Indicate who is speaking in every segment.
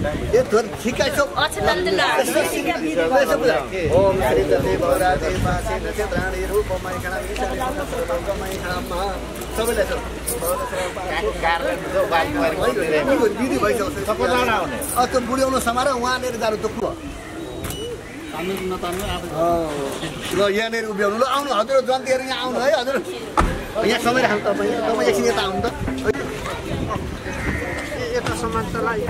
Speaker 1: ये तो ठीक है सब
Speaker 2: अच्छा नंदला
Speaker 1: ओम श्री देवी भौराते पासे नक्षत्राणि रूपमय गणमय सर्वलोकमय नाम सबैले सब कारले जो बाइक दिदी भइसक्यो सबै जाना आउने अ त्यो बुढ्याउन समाएर उहाँनेर जानु त को हामी नतान्नु अब ल यहाँनेर उभ्याउनु ल आउनु हजुर जन्तीहरु यहाँ आउनु है हजुर यहाँ समय राख्नु तपाई एकछिन यता आउनु त यता समाजलाई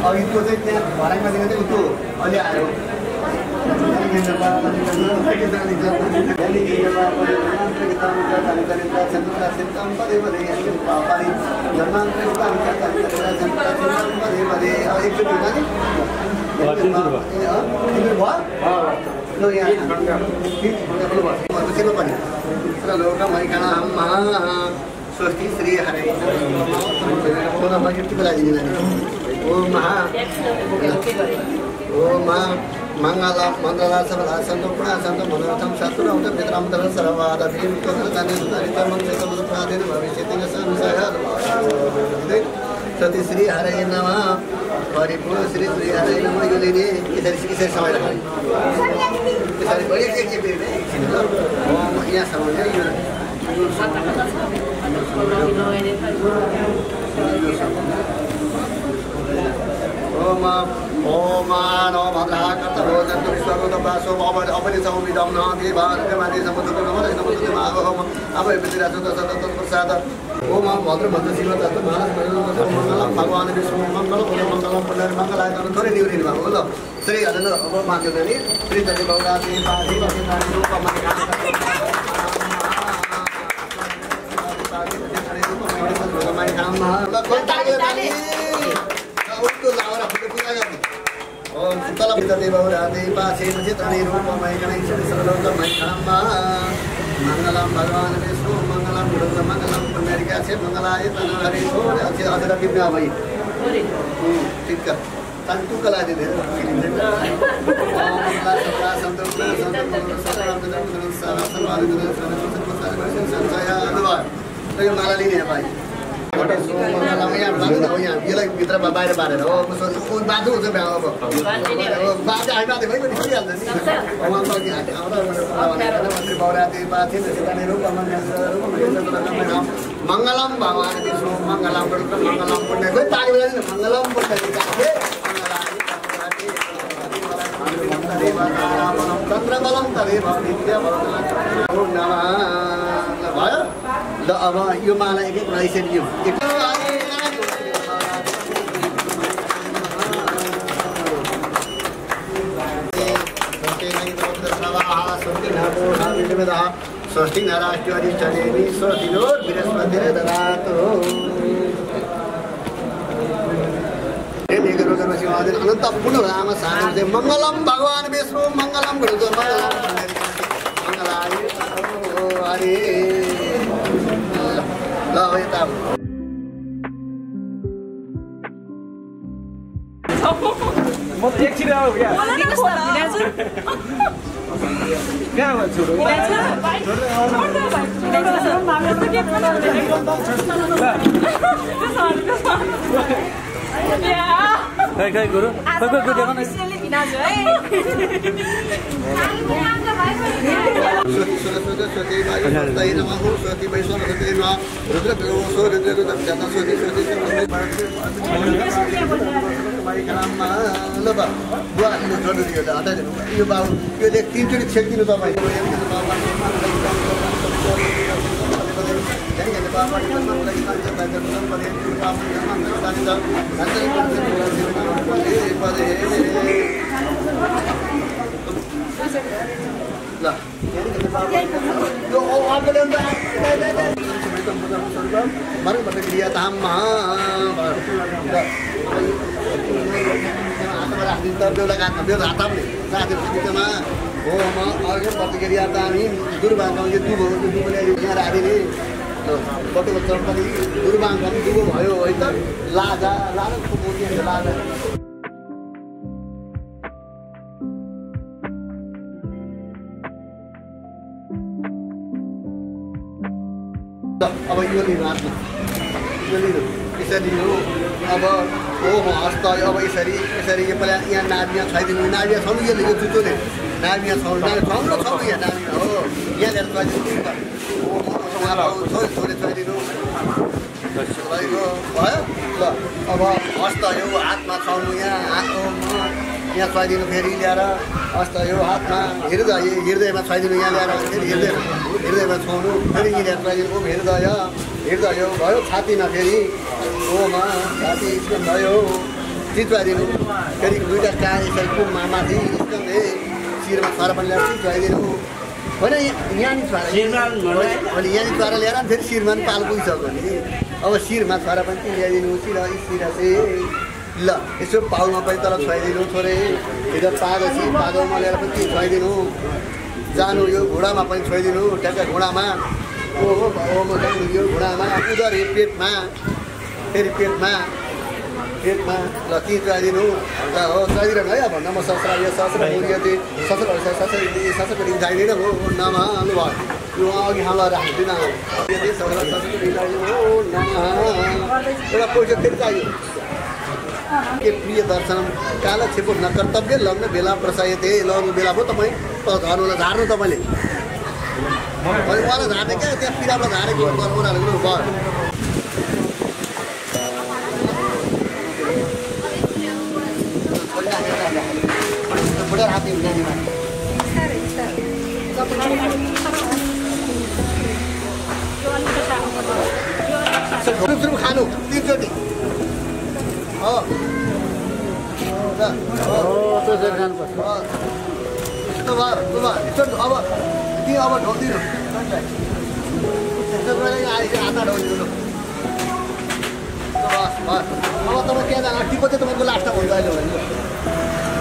Speaker 1: अघि त्यो चाहिँ त्यहाँ भराइमा दिएको चाहिँ त्यो अहिले आयो स्वस्ति श्री हरे ओम मंगल मंगला सबला संतो पुरा संतो मनोरथम शास्त्र उत पितरामतर सर्वाद भीम कथन दाने सुतारित मंत्र समुद प्रादेन भविष्यति न संशय सति श्री हरे नमः परिपूर्ण श्री श्री हरे नमः यो लेने इधर समय रखा सारी बड़ी एक पेड़ है ओम यहाँ समय है ओम ओम नमो भद्रः कर्तभोजन्तु विश्वगोदपासो अपनिसमो विदम्नः देवार्गमादि समुद्रतो नमः नमः मागोम अभय विद्रासो तत्त प्रसाद ओम भद्र भद्र शिव तत्त मानस मंगलम भगवान विष्णु मंगलम मंगलम पुनर्मंगलाय थोरै निउरी भएको ल श्री हजन अब मान्यले श्री देवी भौराते पासी वसनानि रूपमय नाम ओम तलदेवरादे पासे चित्राणि रूपमय गणेश सर्वलोकमय नमः मंगलम भगवान विष्णु मंगलम गुरुदेव मंगलम अमेरिका से मंगलाय तनहरि छोड़ अच्छे आदर की ना भाई ठीक है तंतु कला दे दे तो ये माला नहीं है भाई माला यहाँ बांधो ना यहाँ ये लोग कितना बाहर बाहर है वो उन बांधो उसे बांधो बांधे आए बांधे भाई कोई नहीं आता नहीं वहाँ पर क्या है और मंत्री बावराती बात है जितने रूप मंगलम भगवान विष्णु मंगलम गुरुदेव मंगलम पुण्य कोई ताली बजा नहीं मंगलम पुण्य चंद्रबलम तदेव नित्यबलम नमः भयो ल अब यो माला एक एक लगाइसक्यो षष्ठी नाराष्ट्री चलेमी स्वस्तिनोर बृहस्पतिरे ददातु अनंत पुनः राम साधु मंगलम भगवान विष्णु मंगलम गुरुदेव मंगलाय हरे ल यता
Speaker 2: म एकछिन आऊ क्या कहाँ भन्छु खै खै गुरु खै खै गुरु देखन
Speaker 1: यो बाबु यो लेख 3 चोटि छेकिदिनु तपाईँ दुर्भाग्यम दुबो भयो है त लाजा लाजा लाजा अब यो लिनु आफ्नो यो लिनु यसरी हो अब ओहो हस्त अब यसरी यसरी यो पहिला यहाँ नाभिया छाइदिनु नाभिया छ नि यो जुत्तोले नाभिया छ यहाँ नाभिया हो यहाँ लिएर छाइदिनु छोरी छाइदिनु भयो ल अब हस्त यो हातमा छाउनु यहाँ छाइदिनु फेरि ल्याएर हस्त यो हातमा हृदयमा छाइदिनु यहाँ ल्याएर फेरि हृदयमा छाउनु फेरि यहाँ ल्याएर छाइदिनु हृदय भयो छातीमा फेरि ओमा छाती स्कन्द भयो चितुवाइदिनु फेरि दुईवटा कान यसरी कुममा माथि स्कन्दै शिरमा छर पनि ल्याएर चितुवाइदिनु होइन यहाँनिर अनि यहाँनिर छर ल्याएर फेरि शिरमा पनि पाल पुगिसक्यो नि अब शिरमा छर पनि ल्याइदिनु शिर चाहिँ ल यसो पाउमा पनि तल छुवाइदिनु छोरे यता पादोमा ल्याएर पनि छुवाइदिनु जानु यो घुँडामा पनि छोइदिनु ट्याक्क घुँडामा ओहो जानु यो घुँडामा उदर पेटमा फेरि पेटमा ल ती चुहाइदिनु ल हो चुहाइदिनु है अब नम सहस्र यो सहस्र मूल्यते सहस्र जाइदिन हो नम अनु भयो यो अघि हाल्दा राख्दिन एउटा पैसा फेरि चाहियो के प्रिय दर्शनम काल क्षेपो न कर्तव्य लग्न बेला प्रसायते लग्नु बेला भयो तपाईँ धर्नुलाई झार्नु तपाईँले उहाँलाई झार्ने क्या त्यहाँ पिरामा झारेको उनीहरू भयो बुढा हाती नानीमा सुरु खानु 3 चोटि हो त्यसरी खानुपर्छ अब ती अब ढोकिदिनु हातमा ढोकिदिनु अब तपाईँ त्यहाँ जानु टिपो चाहिँ तपाईँको लास्टमा हुन्छ अहिले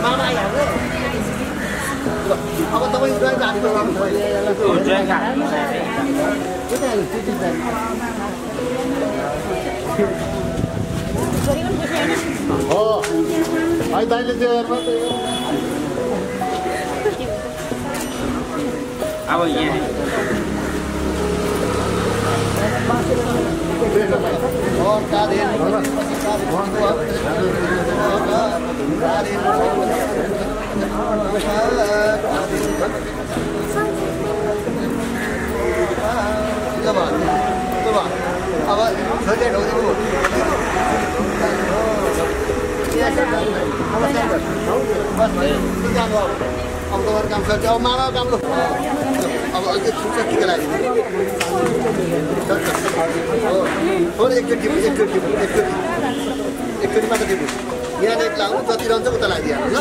Speaker 1: मामा आइहाल्यो अब तपाईँ ड्राइभ हाल्नु हो है दाइले चाहिँ
Speaker 2: अब यहाँ
Speaker 1: अब अब काम गर्छ अब मामा काम लो अब अलिक छुट्छ के लागि थोरै एकचोटि मात्र टिप्नु यहाँ एक लाउनु जति रहन्छ उता लागिदिइहाल्नु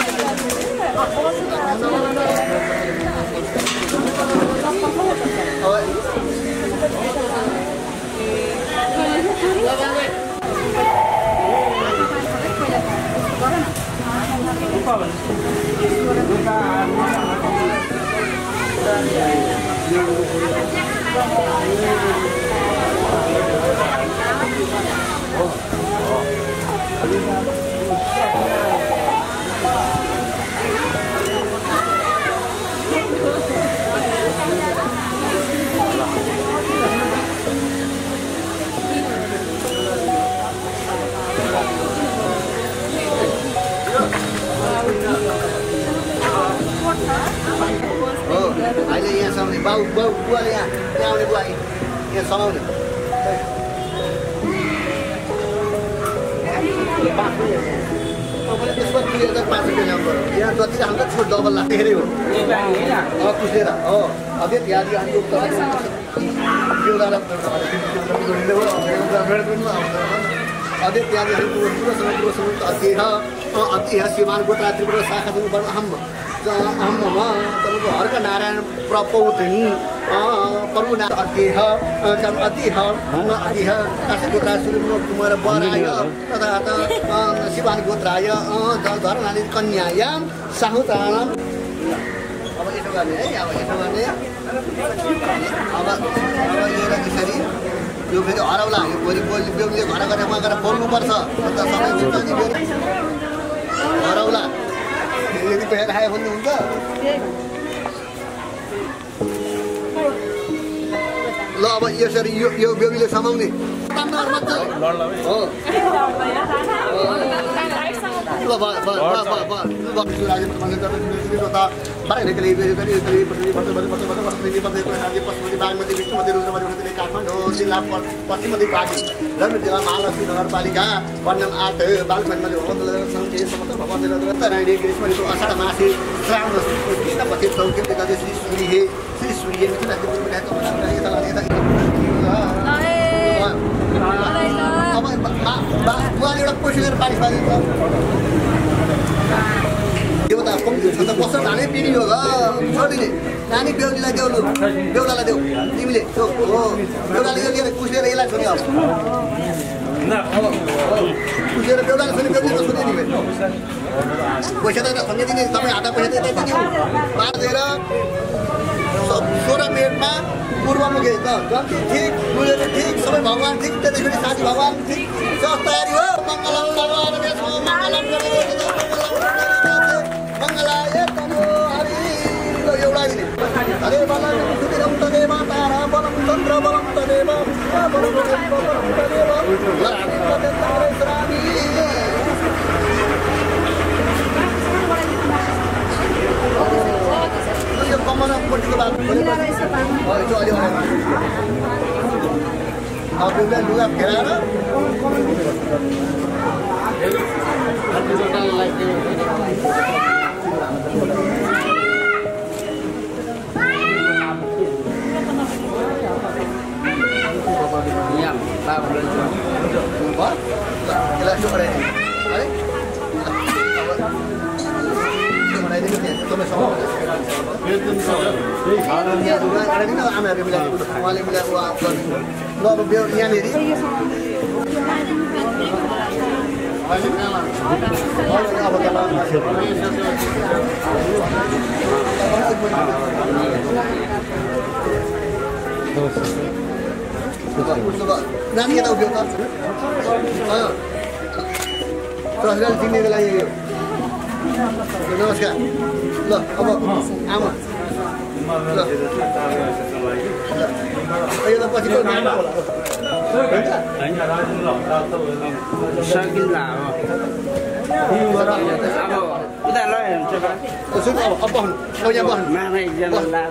Speaker 1: अहिले यहाँ समाउने बाउ बुवाले यहाँ आउने बुवा यहाँ समाउने त्यसमा 2500 ल्याउनु पर्यो यहाँ जति हाम्रो छुट डबल लाग्छ धेरै हो पुसेर हो अझै त्यहाँ अझै त्यहाँ सीमान गोत्रा त्रिपुरा शाखा दिनुपर्छ अहममा तपाईँको हर्क नारायण प्रपौतनी प्रभु अतिह गोत्रा कुमार बराय तथा शिवान गोत्राय धरनाली कन्यायां साहुतानाम अब यसो गर्ने है अब यसो गर्ने अब यो यसरी यो फेरि हराउला यो भोलि बेहुलीले घर गएर उहाँ गएर बोल्नुपर्छ अन्त सबै हराउला यदि पैसा खायो भने हुन्छ ल अब यसरी यो बेहुलीले समाउने काठमाडौँ जिल्ला पश्चिम पार्टी जिल्ला महालक्ष्मी नगरपालिका वर्णन 8 बालकमध्ये अषाढ मासे श्रावण कृष्णपति चौकी श्री सूर्य अब उहाँले एउटा पैसा लिएर पानी पाइन्छ देउता छ त कसो धानै पिनी हो छोडिदिने नानी बेहुलीलाई देऊ बेहुलालाई देऊ तिमीले हो बेहुलाले लिएर पुसेर यसलाई छोड्यो अब पुसेर बेहुलाले छोड्यो बेहुली त छोड्यो नि पैसा त सँगै दिने तपाईँ हात पैसा दिने बाँधेर 16 मिनटमा पूर्वमुखी त जति ठिक बुझेर ठिक सबै भगवान् ठिक त्यतिखेर साथी भगवान् ठिक सब तयारी हो मङ्गलम भगवान् मङ्गलम मङ्गलाय तनो हरि एउटा दिने हरे बलम सुतिरम तदेव तारा बलम चन्द्र बलम तदेव बलम तदेव लक्ष्मी तारे श्रामी यो कमन कोटीको बात त्यो अलि अब लुगा फेराएर आमाहरूले मिलाएको उहाँले मिलाएको ल अब यहाँनिर नानी यता उभियो त प्रहरीले दिनेको लागि यो नमस्कार ल अब आमा ल यो त पछि
Speaker 2: सकिला उता ल
Speaker 1: अब बस्नु अब यहाँ बस्नु
Speaker 2: मामा एकजना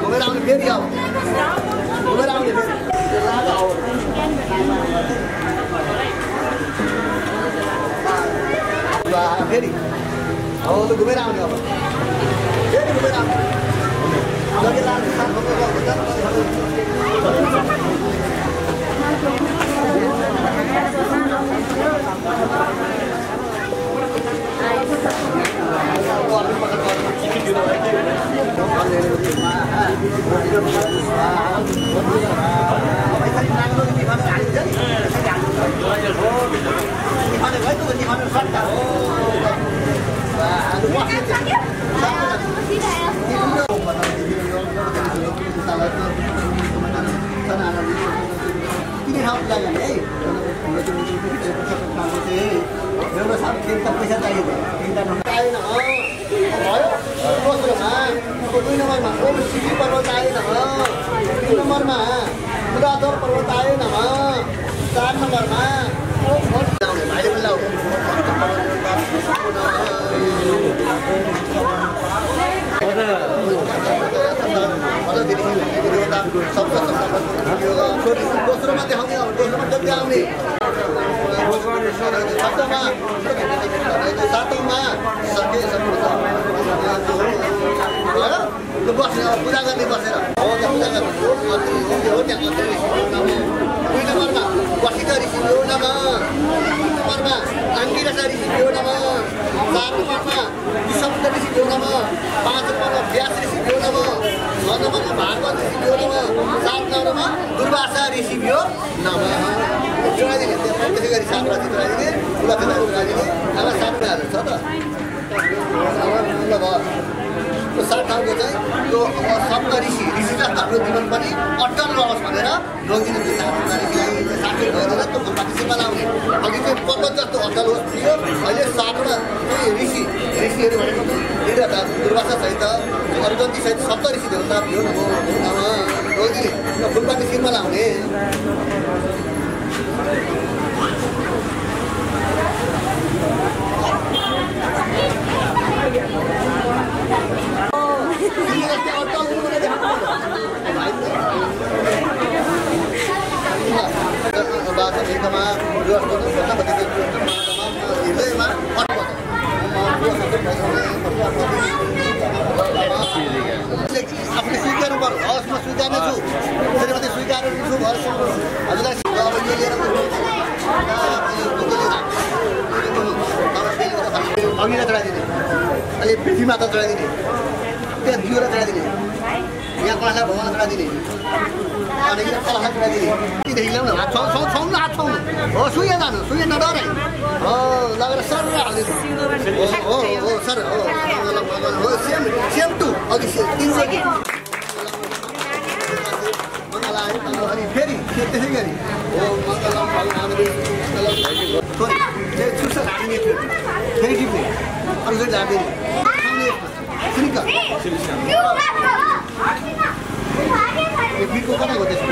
Speaker 2: घुमेर आउने फेरि अब घुमेर आउने फेरि हो त घुमेर आउने अब फेरि घुमेर आउने पैसा चाहियो दुई नम्बरमा सिसी पर्वत आएन 3 नम्बरमा बुदाधर पर्वत आएन 4 नम्बरमा भाइले पनि लाऊ दोस्रोमा देखाउने दोस्रोमा जति आउने सातौँमा पूजा गर्ने बसेर पूजा गर्ने हो त्यहाँ 2 नम्बरमा वसित ऋषि हो नम 3 नम्बरमा आङ्गिरसा ऋषि हो नम 4 नम्बरमा विषप्त ऋषि हो नम 5 नम्बरमा व्यास ऋषि हो नम 6 नम्बरमा भागवत ऋषि हो नम 7 नम्बरमा दुर्वासा ऋषि हो नम जोडाइदिने त्यसै गरी 7 राति जोडाइदिने ठुला ठुला जोडाइदिने अब 7 राति छ त ल भयो 7 ठाउँको चाहिँ यो सप्त ऋषि जस्तो हाम्रो जीवन पनि अटल रहोस् भनेर लोगिने ऋषिलाई साथै गएर त्यो फुलपाती बनाउने अघि चाहिँ पर्वत जस्तो अटल होस् थियो अहिले 7वटा चाहिँ ऋषिहरू भनेको दुर्वासा सहित अरू जति सहित सप्त ऋषि देवता थियो लोगिने फुलपाती शिरमा लाउने आफूले स्वीकार्नु पर्यो हवस् म स्वीकार्ने छु फेरि मात्रै स्वीकार्नु छु हजुरलाई अब यो लिएर अघिलाई चढाइदिने अहिले पृथ्वीमा त चढाइदिने त्यहाँ दियोलाई चढाइदिने यहाँ कसलाई भगवान करा दिने अनि यहाँ कसलाई करा दिने देखि ल्याउनु हात छौँ हात छौँ हो सुया जानु सुया नडराइ हो लगेर सर हाल्दिनु हो सर हो सेम टु अघि 3 सेकेन्ड अनि फेरि त्यसै गरी हो मङ्गलम भगवान छुट्छ हाल्ने फेरि टिप्ने अरू चाहिँ जाँदैन बिटको कता हो त्यसको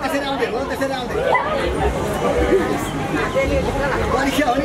Speaker 2: त्यसरी आउँदै परीक्षा हो नि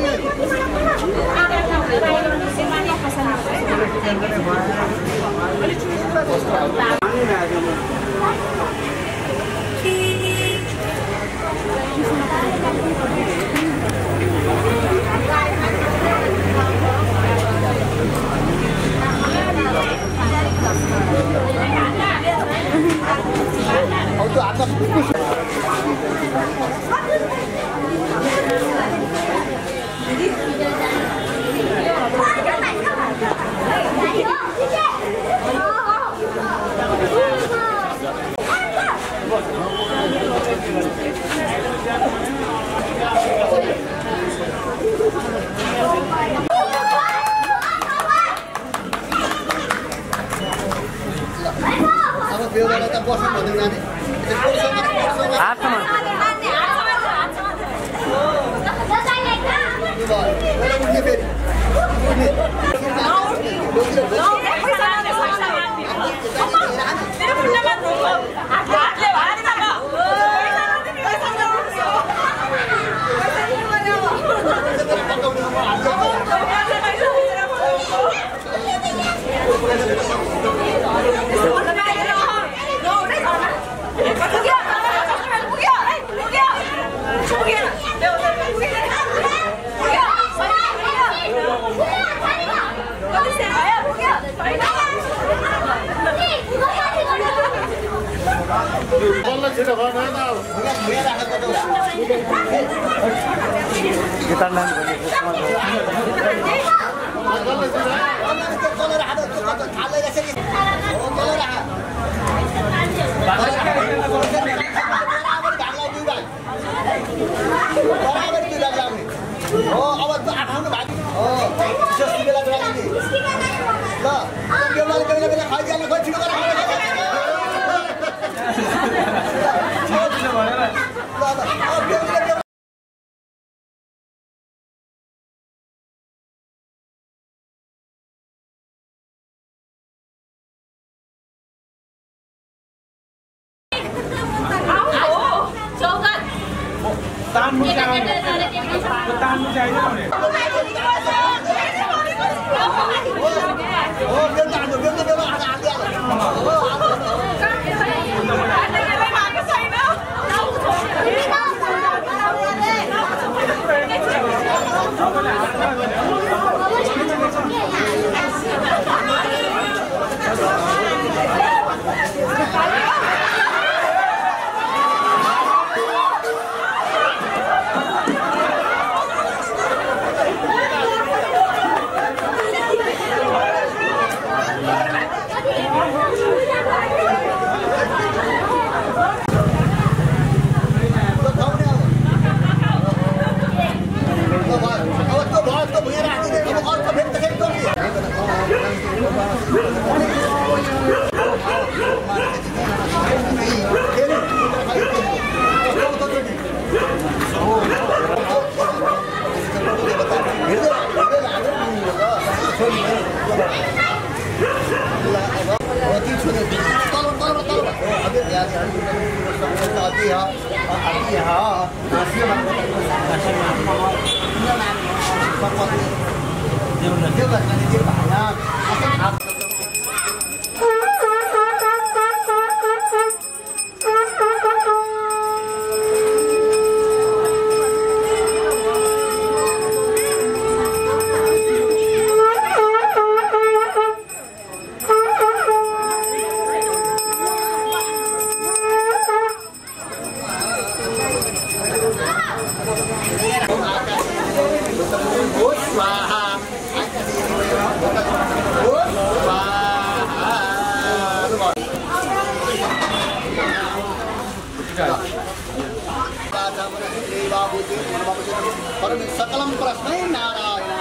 Speaker 2: सकलम प्रश्नै नारायण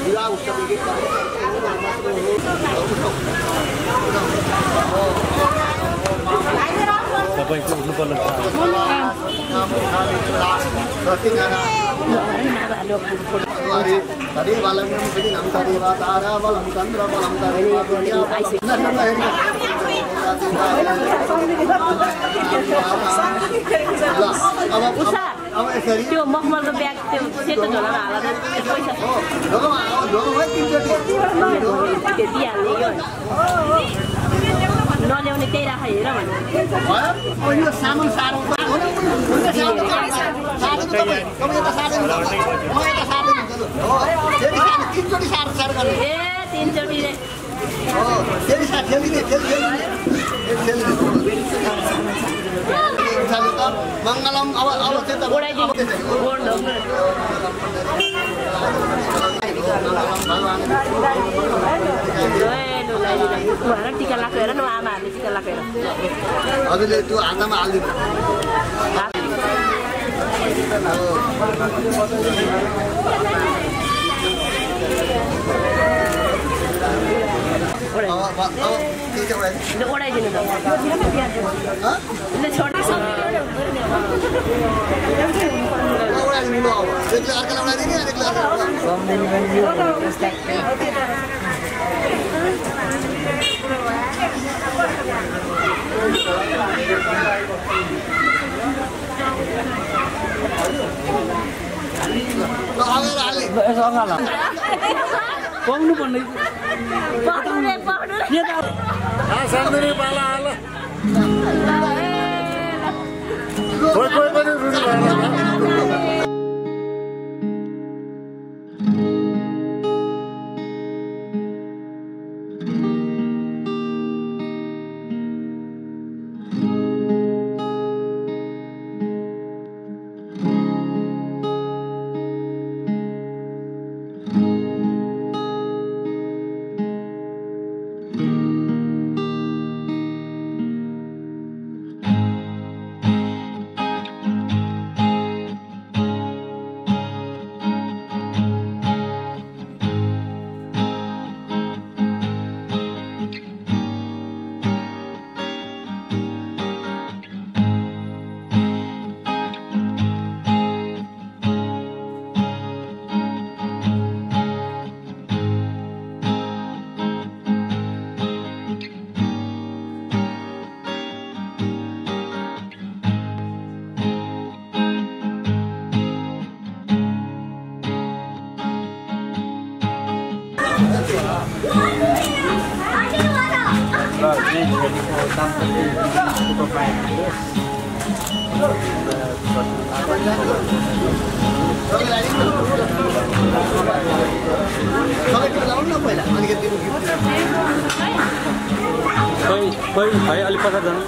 Speaker 2: विवाह उत्सव
Speaker 3: तपाईँको उठ्नुपर्ने
Speaker 4: त्यो मखमलको ब्याग त्यो सेतो झोलामा हालेर पैसा दिइहाल्ने यो नल्याउने त्यही राख हेर
Speaker 2: भने सामान साह्रो
Speaker 4: ए 3 चोटी रे
Speaker 2: मङ्गलम अब
Speaker 4: टिका लगाएर न आमाहरूले टिका लगाएर
Speaker 2: हजुरले त्यो हातमा हालिदिनु
Speaker 4: ओढाइदिनु
Speaker 3: पाउनु पर्ने सक्दैन पाला हाल कोही कोही पनि रुनी भएन है अलिक पछाडि जानु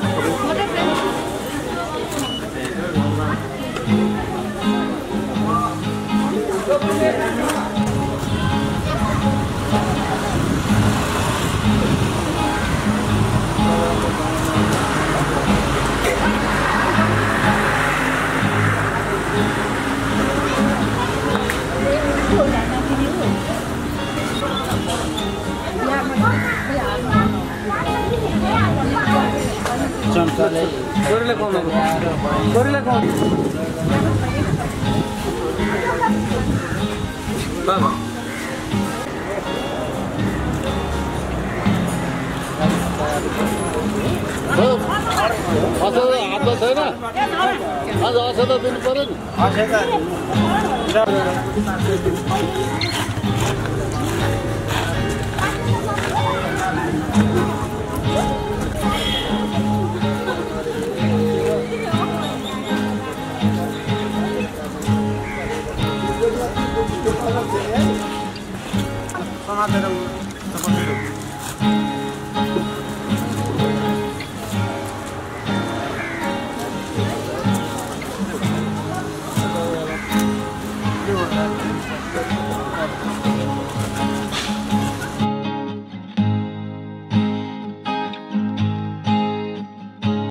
Speaker 3: गोरीले कौन बाबा हात छैन आज असदा दिनु पर्यो नि